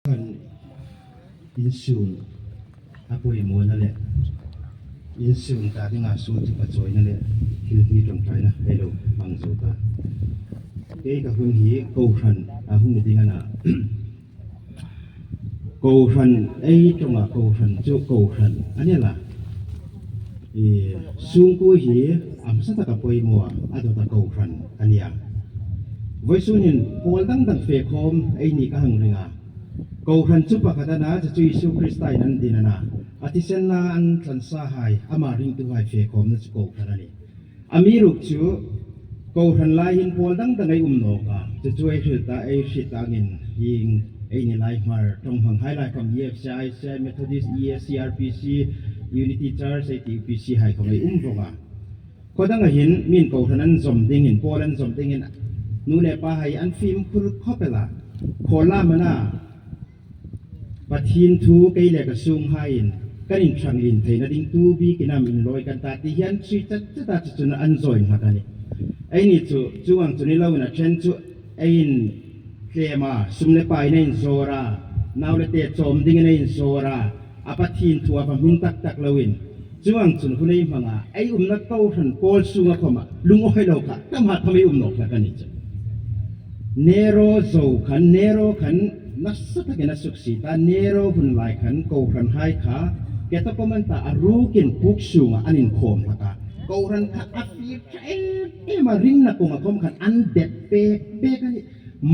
Kan insum a pawimawhna leh insum ta dingah sul chu ka chawina leh thil hi tawngtaina hei lo hmang zo ta. Kei ka hun hi Kohhran a hun ding a na. Kohhran ei tawngah Kohhran chu Kohhran a ni la. I sungku hi a hmasa taka pawimawh a, a dawta Kohhran a nia. Vawisunin pawl dang dang fe khawm ei ni ka hang ring a, Kohhran chu pakhat a na, chu chu Isu Krista in an din a na, a thisen la an tlansa hai, amah ringtu hai fe khawmna chu Kohhran a ni. A mi ruk chu Kohhran laiin pawl dang dang ei um nawk a, chu chu ei hrilh ta ei hrit angin hing ei ni lai hmar, Ṭawnghmang hai lai khawm EFCI, CI, Methodist, EAC, RPC, Unity Church, ATUPC hai khawm ei um vawk a. Khaw dangah hin min kohhran an zawm dingin, pawl an zawm dingin nu leh pa hai an fimkhur khawp ela, khaw lamana Pathian thu kei leh ka sung haiin kan inthlanglin theihna ding tu bikin am inlawi kan ta tih hian chhui chat chat a chu chuna an join nghat a ni. Ei ni chu chung ang chu ni loin a then chu eiin tlem a, sum leh pain a inzawr a, nau leh te chawm dingin a inzawr a, A Pathian thu a va hmin tak tak loin chuang chun hun ei hmanga ei umna kohhran pawl chunga khawma lungawi lo kha tam ha tham ei um nawk hlak a ni chu. Nero zo khan Nero khan nasa takin a suk si ta Nero hun lai khan kohhran hai kha Ketokoman ta a rukin puk chungah an inkhawm hlak a, kohhran kha a fir tha em em a, rinna kawnga khawm khan an dep pek pek a ni.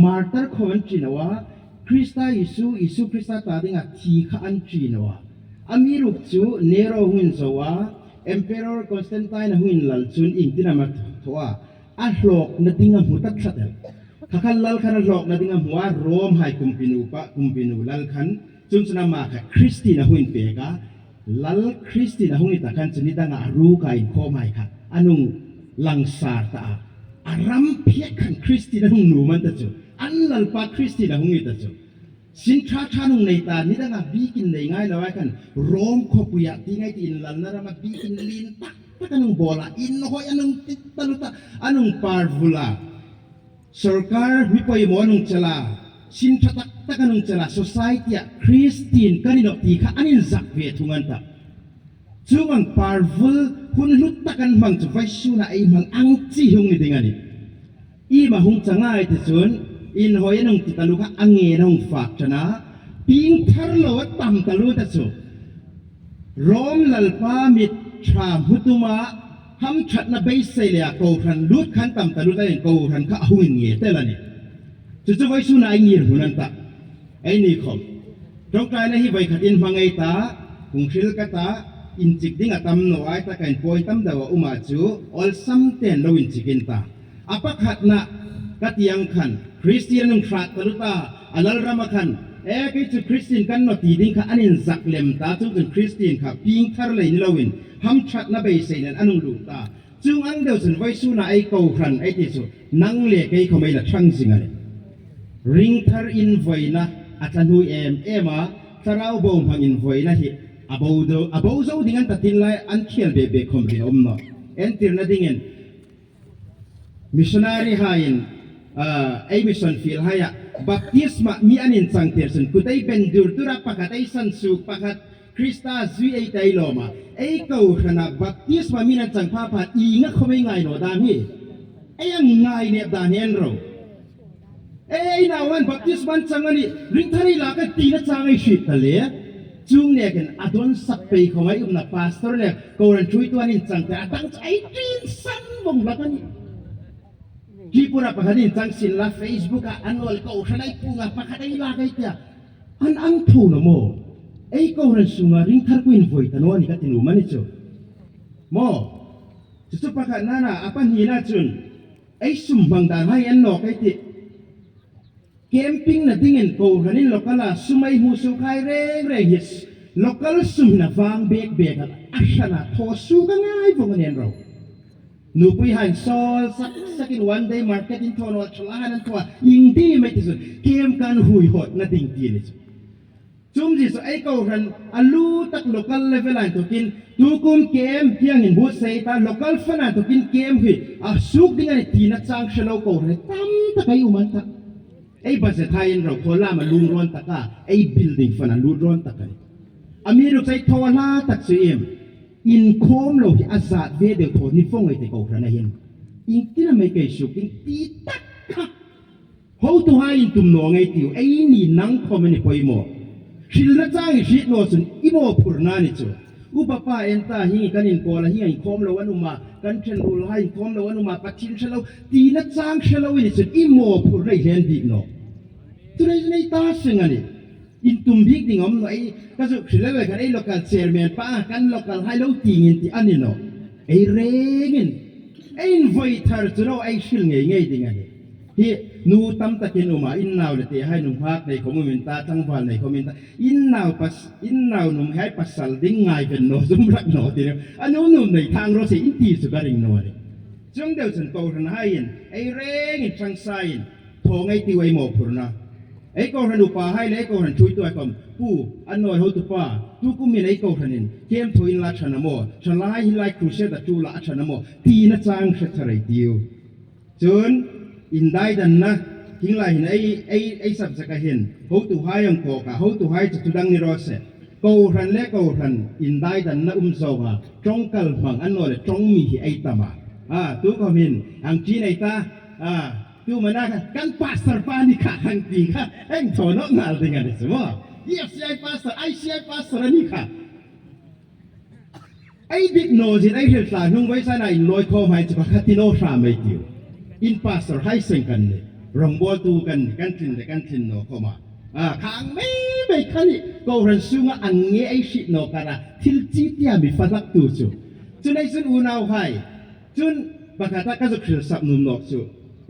Martar khawm an ṭin lo a, Krista Isu, Isu Krista ta dingah thi kha an ṭin lo a. A mi ruk chu Nero hungin zo a, Emperor Constantine a hungin lal cun ingtinam a thawh a, a hlawkna ding a hmu tak thlat el. Kha khan lal khan a hlawkna ding a hmu a, Rome hai kumpinu pa, kumpinu lal khan cun cun amah kha Christine a hungin pek a, lal Christine a hungin ta khan cun ni dangah a ruka inkhawm hai kha a nung langsar ta a, a ram phiak khan Christine a hung num an ta cu. An Lalpa Christine a hung i ta cu sin ṭha ṭha nung nei ta ni dangah bikin nei ngai lo ai khan Rome khuapui ah ti ngai ti in lalna ram ah bikin lin taktak a nung bawl ah inn hawi a nung tit talut ah a nung par vul ah sorkar mi poimaw a nung cel ah sin ṭha taktak a nung cel ah society ah Christine kan in awk ti kha an in zak ve thung an ta. Chung ang parvul hun hlut tak an hmang cu vai sun ah ei hmang ang chi hung ni ding ani. I ma hung cangai ti cun inn hawi an hung ti talu kha a ngen a hung fak ṭhan a, ping thar lo a tam talu ta cu. Rom lalpa mit ṭha hmutum ah hamṭhatnak beisei lei ah kohhran lut khan tam talu ta in kohhran kha a hung in nge tel a ni. Cucu voi sun ah ai ngir hmun an tah. Ei ni khom. Ṭawngṭainak hi voikhat in hmang ei ta, phunghril ka ta, inn cik ding a tam no ai ta kain point tam deuh a um ah cu awlsam tein lo in cik in ta. A pakhatnak ka tiang khan Christian nung hrat ka lut a, a lalram ah khan e kei cu Christian kan no ti ding kha an in zak lem ta chung cun Christian kha ping thar lei ni loin hamṭhatnak beisei nan anung luh ta. Chung ang deuh cun voi sun ah ei ko hran ei ti cu nang le kei kho mei la ṭhang zing ani. Ring thar in voina a tla hnui em em a, thlarau bo hmang in voina hi a bo do a bo zo ding an tatin lai an thial be be khom rin om no. Entirna ding in Missionary hain ei mission field hai ah baptisma mi an in changtir cun kut ei ben dur dur ah pakhat ei san suk pakhat Krista zui ei tai lawm ah ei ko hran ah baptisma mi nan chang pha pha i nga khom ei ngai no dan hi ei ang ngai nep dan hi an ro ei nau an baptisma an chang ani ringthari la ka ti na chang ei hrit ta le chung ne ken adon sak pei khom ai umna pastor le koran thui tuan in chang te atang ai tin san bong la kan Tripura pakhat in chang sin la Facebook ah an ol ko hran ai punga pakhat ai la kai tia an ang tho na mo ei ko ran sunga ring thar kuin voi ta no ani ka tinu mani chu mo chu chu pakhat na na apan hi na chun ei sum bang dan hai an no kai ti Camping na dingin kohhran in local ah sumai hmu su khai reng reng hi local sum hin a vang bek bek a, a hran ah thaw su ka ngai vawng a nen ro. Nupui hain sawl sak sak in one day market in thaw nawl thala han an thaw a, ing di mai ti cun kem kan hui hawt na ding ti ni cu. Cum Jesuh ei kohhran a lu tak local level ah tukin tukum kem tiang in bu sei ta local fund ah tukin kem hi a suk ding ani ti na chang hrelo kohhran tam tak ai um an tak. Ei budget hain ro khaw lama lung rawn tak a, ei building fund a lut rawn tak a ni. A mi ruk chei tho a hla tak chu im inkhawm lo hi a zat ve deuh thaw ni fawng ei te kohhran a hin. Engtin a mai kei suk in ti tak kha. Hotu hai in tum naw ngei tiu ei ni nang khawm in i pawimawh. Hrilna chang i hrit naw chun i maw phur na ni chu. U papa en ta hi kan in kawl a hi a inkhawm lo an um a, kan then rul ha inkhawm lo an um a, Pathin hre lo ti na chang hre lo in i chun i maw phur na i hlen bik naw. Chulei chu nei ta sing a ni. In tum bik ding awm naw ei ka zu hrilh lo e kan ei local chairman pa a kan local hai lo ting in ti a ni naw. Ei reng in ei in vawi thar chu lo ei hril ngei ngei ding a ni. Hi nu tam takin um ah in nau le te hai nung hngak nei khom um in ta tlangval nei khom in ta in nau pas in nau nung hai pasal ding ngai ven no zum rak no ti a nu nu nei thang ro se in ti chu ka ring no ni chung deuh chun kohhran hai in ei reng in thang sai in thaw ngei ti wei mo phurna ei kohhran upa hai le ei kohhran thui tu ai kom pu an nawi ho tu pa tu kum in ei kohhran in kem tho in la thana mo thalai hi lai crusade a tu la a thana mo ti na chang hre tharei tiu Cun inn daidannak thinglai hin ei ei ei subject ah hin hotu hai ang kawk ah hotu hai cu tudang ni rawh seh. Kohhran le kohhran inn daidannak um zong ah tongkal hmang an nawl le tongmi hi ei tam ah ah tu kom hin ang ṭin ei ta ah tu man ah kan pastor pa nih kha hang ti kha eng thaw nok ngal ding an si maw EFCI pastor ICI pastor ani kha Ei bik nawzin ei hril tla hnung voi san ah in lawi khawm hai cu pakhat tin aw hram ei tiu. In pastor hai seng kan ni rawngbawltu kan ni kan tlin le kan tlin no khawm ah ah khang mei mei khan i kohhran sung ah an nge ei hrih no kar ah thil ci tia mi fahlak tu cu cunei cun unau hai cun pakhat ah ka zuk hril sak num nok cu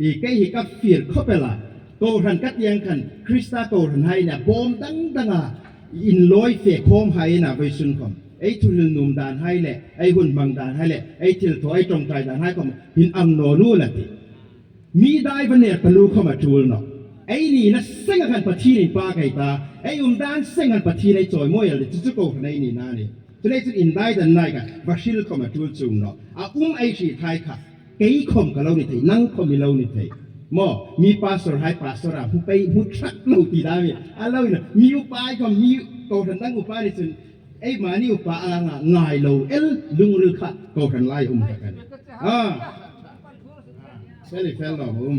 i kei hi ka fir khopela kohhran ka tiang khan Krista kohhran hai na bawm dangdang ah in lawi fe khawm hai na voi sun khom ei thulhil num dan hai le ei hun hmang dan hai le ei thil thaw ei tawngtai dan hai khom hin ang no nu la ti mi dai va ner palu khom a tul no ei ni na seng khan pathin in pa kai ta ei um dan seng khan pathin ei chawi moi al chu chu ko nei ni na ni chulei chu in dai dan nai ka va hril khom a tul chung no a um ei hri thai kha kei khom ka lo ni thei nang khom i lo ni thei mo mi pastor hai pastor a hu pei hu thrak lo ti da mi a lo in mi upai khom mi ko than dang upa ni chun ei mani upa a nga ngai lo el lungril kha kohhran lai um ta kan a fel fel lo um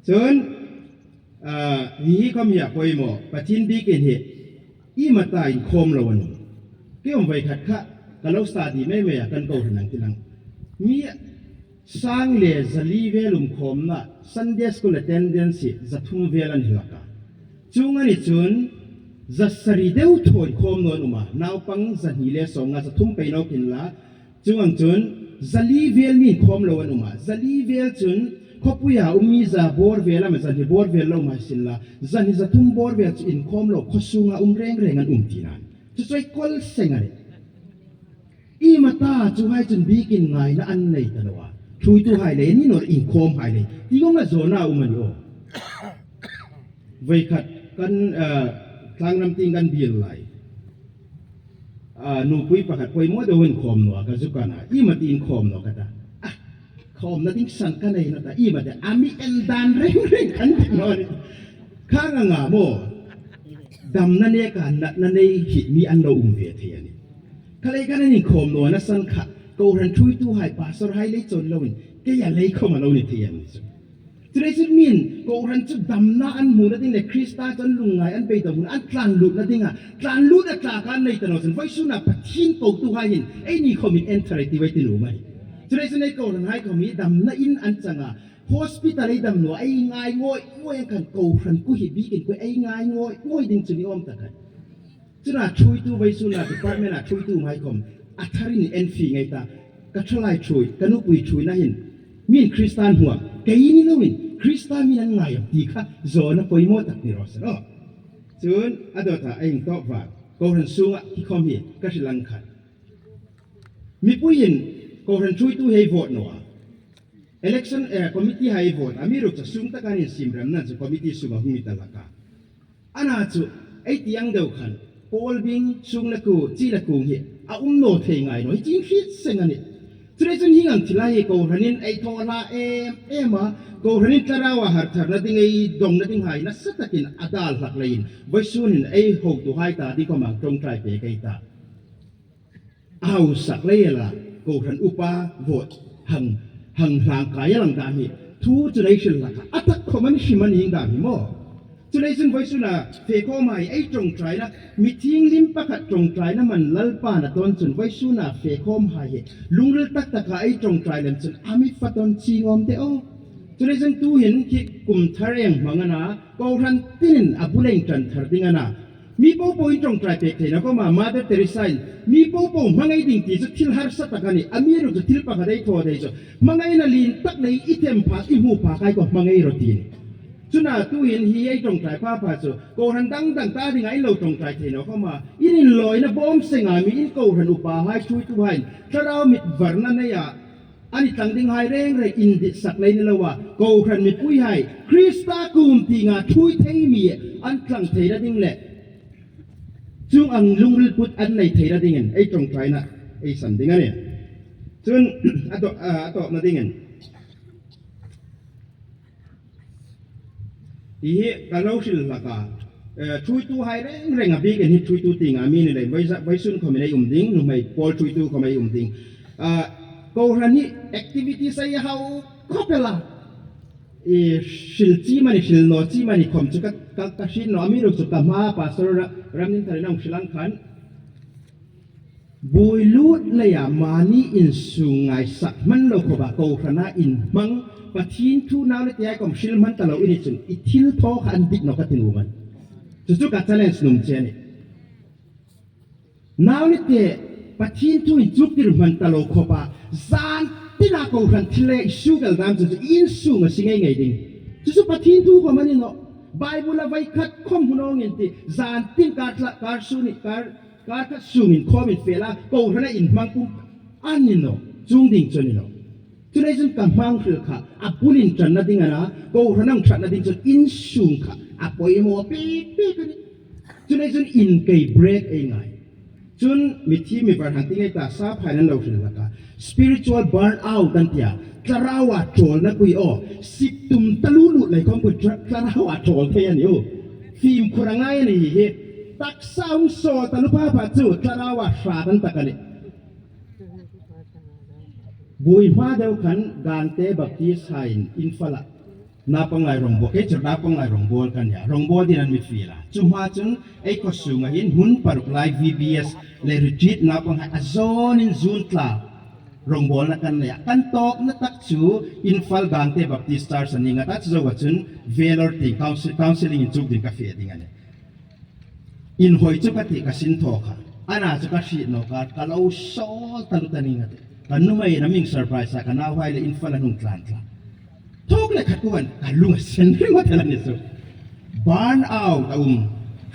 chun hi hi khom hi a poimo pathin bikin hi i mata in khom lo anu ke om vai khat kha ka lo study me me a kan kohhran ang tilang mi sang le zali velum khom na Sunday school attendance 300 vel an hilaka Chung ani cun 700 deuh thawi khawm nawn um ah naupang 250 300 pei no kin la chung ang cun 400 vel mi khawm lo an um ah 400 vel cun khuapui ah ummi za bawr vel ama 200 bawr vel lo ma sin la 200 300 bawr vel cu in khawm lo khuasung ah um rengreng an um ti nan cu choi kol seng ani i mata chu hai chun bikin ngai na an nei ta lo a thui tu hai le ni nor in khawm hai le ti ngong a zona um ani o Voikhat kan tlangram ting kan bil lai. Nupui pakhat pawimawh deuh in khawm no ka zukan a ima ti in khawm no ka ta. Ah khawm na ding san ka nei na ta ima te ami en dan reng reng kan ti no ni. Kha nga nga mo dam na ne ka na na nei hi mi an lo um ve thei ani. Khalei kan in khawm no na san kha ko ran thui tu hai pastor hai lei chon lo in ke ya lei khom a lo ni thei ani chu. Culeicun min kawhhran cu damnak an hmu na ding le Krista cu an lungngai an beidong hun an tlan lut na ding ah tlan lut a tlak ah nei tano cun voisun ah Pathin ko tu hai hin ei ni khom in enter ti wei ti nu mai. Culeicun ei kawhhran hai khom i damna in an chang ah hospital ei dam no ei ngai ngoi ngoi an kan kawhhran ku hi bik in ku ei ngai ngoi ngoi ding cu ni om ta kan. Cuna ṭhuitu voisun ah department ah ṭhuitu mai khom a thar in en fi ngei ta ka ṭhalai ṭhui ka nupui ṭhui na hin min Kristan hua kei ni loin Krista min an ngai ti kha zawn a poimawh tak ni rawh se aw. Cun a dawt ah a ing tawk va kohhran sungah hi khom hi ka hrilang khat. Mipui in kohhran ṭhuitu hei vote no ah election committee hai vote ami ruk cha sung takan in simrem nan chu committee sung a humi talaka Ana cu ei tiang deuh khan Paul bing sung le ku ci le kung hi a um no thei ngai no hi cing hrit seng ani. Chulai chuan hing ang thil a hi Kohhranin ei thaw a hla em em a, Kohhranin tlarau a harh tharna ding ei dawngna ding hai nasa takin a dal hlak leiin vawisunin ei hotu hai ta ding khawm ang tawngtai pe kei ta. A hausak lei la Kohhran upa vote hang hang hlang kai a lang dan hi thu chu nei hrilh hlak a, a tak khawm an hrim a ni hing dan hi maw? Chulei chun vawisuna fehkhawm ai ei tawngtaina mi thinghlim pakhat tawngtaina man Lalpa'n a tawn chun vawisuna fehkhawm hai hi lungril tak taka ei tawngtai lem chun a mi fa tawn chingawm teh aw. Chulei chun tuhin khi kum thar eng hmang ana Kohhran tinin a buleng tan thar ding ana mi po po in tawngtai pek theihna kawma Mother Teresa in mi po po hmangaih ding tih chu thil harsa tak a ni, a mi ru chu thil pakhat ei thaw thei chu hmangaihna lin tak lei i them phak i hmu phak ai kaw hmangaih rawh ti a ni. Chuna tuin hi ei tawngtai pha pha chu Kohhran dang dang ta dingah in lo tawngtai thei lo khawm a, in inlawina bawm sengah mi in Kohhran upa hai hruaitu hain thlarau mit varna neia an i tlang ding hai reng reng in dit sak lei ni lo a, Kohhran mipui hai Krista kum tih nga thui thei mi an tlang thei la ding leh chung ang lungril put an nei thei la dingin ei tawngtaina ei sam ding a ni. Chun a tawpna dingin. Tih hi ka lo hrilh hlak a, Thuitu hai reng reng a bik in hi thuitu ti nga mi ni lei Vaisun khawm in ei um ding, nuhmei pawl thuitu khawm ei um ding. Kohhran hi activities a i hau khawp ela i hril chi mani hril naw chi mani khawm chu ka ka hrin naw a mi ruk chu ka hma Pastor Ramdinthar in a hrilh ang khan Bui lut leiah mahni insung ngaisak hman lo khawpah Kohhrana inhmang Pathian thu nau le tiai kawm hril hman ta lo i ni chung i thil thaw kha an dik nawk a ti nu man. Chu chu ka challenge nung che a ni. Nau le te Pathian thu in chuk tir hman ta lo khawpah zan tinah Kohhran thil leh i sugal dan chu chu i insung a si ngei ngei ding. Chu chu Pathian thu khawm a ni nawh. Bible a veikhat khawm hunawng in ti zan tin kar thla kar su nih kar Kar khat sung in khawm in fel a, Kohhran a inhmang pum a ni lo, chung ding chu a ni lo. Chulei chun ka hmang hril kha a bul in tanna ding a na, Kohhran ang thatna ding chun in sung kha a pawimawh pek pek a ni. Chulei chun in kei break ei ngai. Chun mithi mi varhang ti ngei ta sa phain an lo hril lak a, spiritual burn out an tia, tlarau ah tawlna pui aw, sik tum ta lu lut lei khawm pui tlarau ah tawl thei a ni u. Fimkhur a ngai a ni hi. Taksa hung sawl ta lupa pa chu thlarau ah hrat an tak a ni. Bui hma deuh khan Gante Baptist hain Imphal ah naupang lai rawngbawl, kei chu naupang lai rawngbawl ka nia, rawngbawl din an mi feel a. Chu hma chun ei khaw sung ah hin hmun paruk lai VBS leh retreat naupang hai a zawn in zun tla Rawngbawlna kan nei a, kan tawkna tak chu Imphal Gangte Baptist Church a ni ngat a, chuzawh chun Vellore tih counselling in chuk ding ka feh ding a ni. Inhawi chu ka tih ka sin thaw kha, ana chu ka hrih nawk a, ka lo sawl ta lut a ni ngat e. Ka nu hmeiin a ming surprise a, ka nau hai leh Imphal a hnung tlan tla. Thawk leh khat kuan ka lung a sen ringawt a ni chu. Burn out a um,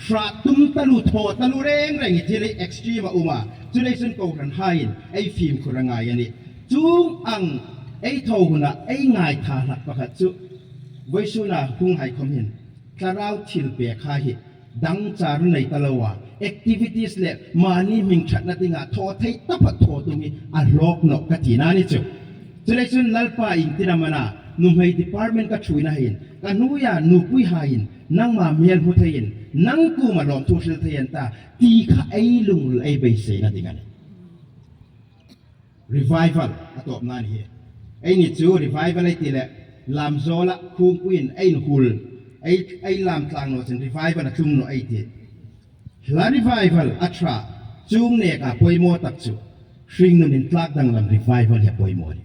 hrah tum ta lu, thaw ta lu reng reng i thil hi extreme a um a, chulei chun Kohhran haiin ei fimkhur a ngai a ni. Chung ang ei tho hunah ei ngai tha hlak pakhat chu Vawisuna hung haikhawm hin thlarau thil pek ha hi dang char nei ta lo a, activities leh mahni hming thatna dingah thaw thei tapa thaw tum hi a hlawk nawh ka ti na ni chu. Chulei chun Lalpa in tina mana nuhmei department ka thuina hein ka hnuia nupui hain nangma hmel hmu theiin nang kuma lawmthu hril thei an ta ti kha ei lungrul ei beiseina ding a ni. Revival a tawp na ni hi. Ei ni chu revival ei ti leh lam zawla khungpuiin a in hul ei ei lam tlang nawh chin revival a tlung nawh ei ti. Hla revival a tha chung nek ah pawimawh tak chu hringnun in tlak danglam revival hi a pawimawh a ni.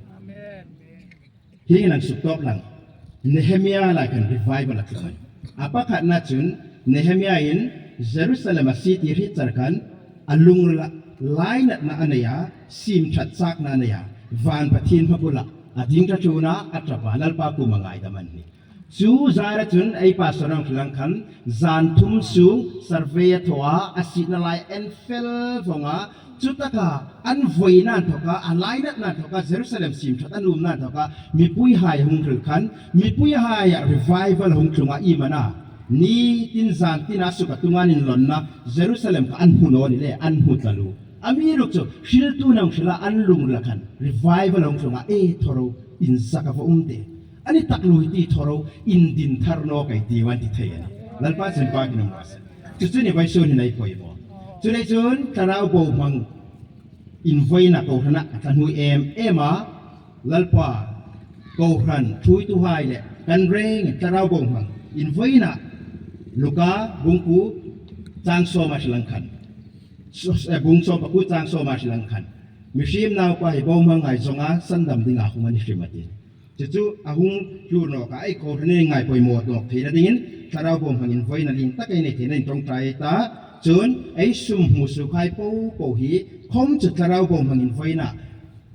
Hi in an suk tawp lang. Nehemiah lai khan revival a tlung a ni. A pakhatna chun Nehemiah in Jerusalem a city ri char khan a lungrul ah lainatna a nei a, sim that chakna a nei a, van Pathian hmabulah a ding ta tun a, a tap a, Lalpa kum a ngaidam an ni. Chu zara chun ei pastor ang hrilh ang khan zan thum chung survey a thaw a, a sihna lai en fel vawng a, chu taka an vawi nan thawk a, a lainat nan thawk a, Jerusalem sim that a num nan thawk a, mipui hai a hung hrilh khan mipui haiah revival a hung thlung a, iman a, nitin zan tina suk a tungan inlawnna Jerusalem kha an hmu nawn i le an hmu tla lu. Ami ruk chu hriltu nang hrila an lung la khan revival ong hlunga e thoro in zak a va um te. Ani tak lui ti thoro in din thar no kai ti wan ti thei ani. Lalpa chun pa kinum ras. Chu chu ni vai sun hi nei poi mo. Chu nei chun thlarau bo hmang in voina ko hrana a tla hnui em em a Lalpa Kohhran thuitu hai leh kan reng thlarau bo hmang in voina Luka bungpu chang sawma hrilang khan bung sawm paku chang sawma hrilang khan mihrim naupa hi bo hmang ngai zawnga sandam ding ah hung an i hrim a ti. Cucu a hung tlur nawk ah ei Kohhran in ngai pawimawh nawk thei na dingin thlarau bo hmang in voina lin tak ei nei thei na in tawngtai ta. Cun ei sum hmu su khai po po hi khom cu thlarau bo hmang in voina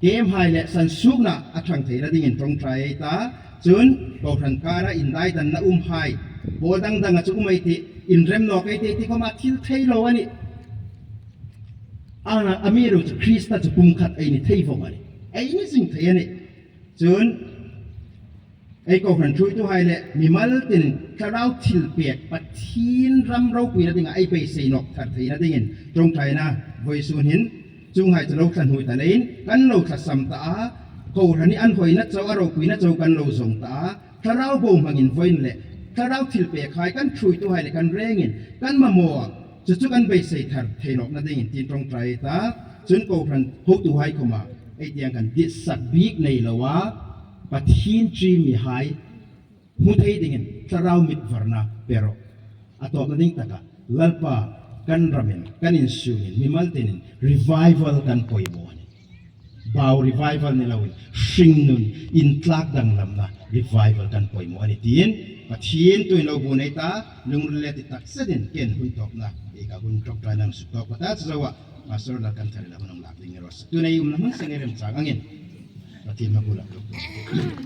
Kem hai le san suknak a ṭhang thei na dingin ṭongṭai ei ta. Cun kawhhran kar ah inn daidan na um hai. Pawl dangdang a cu um ei ti, inn remnawk ei te ti kho ma thil thei lo ani. A mi ru cu Krista cu pumkhat ei ni thei vong ani. Ei ni zing thei ani. Cun ei kawhhran ṭhuitu hai le mimal tin thlarau thil pek Pathian ram ropui na dingah ei beisei nok thar thei na dingin ṭongṭai na voi sun hin Chung hai cu lo thla hnui ta lein kan lo thla sam ta a kohhran i an hoi na cho a ropui na cho kan lo zong ta a thlarau bo hmangin voin le thlarau thil pek hai kan thui tu hai le kan rengin kan mamawh cu cu kan beisei thar theinok na dingin tin tongtrai ta cun kohhran hotu hai khoma ei tiang kan dit sak bik nei lowa Pathin chi mi hai hmu thei dingin thlarau mit varna pe rawh. A tawp na ding takah Lalpa kan ramin kan insungin mimal tinin revival kan pawimawh a ni. Bau revival ni loin hringnun intlak danglamna revival kan pawimawh a ni tiin Pathian tuin lo bu nei ta lungril le ti tak zetin ken hun tawpna i ka hun tawngtai nang suk tawk ta chu ah Pastor lal kan thar la hun ang lak ding erawh sak. Tunei um na hmun seng e remchang angin Pathian hmabul ah.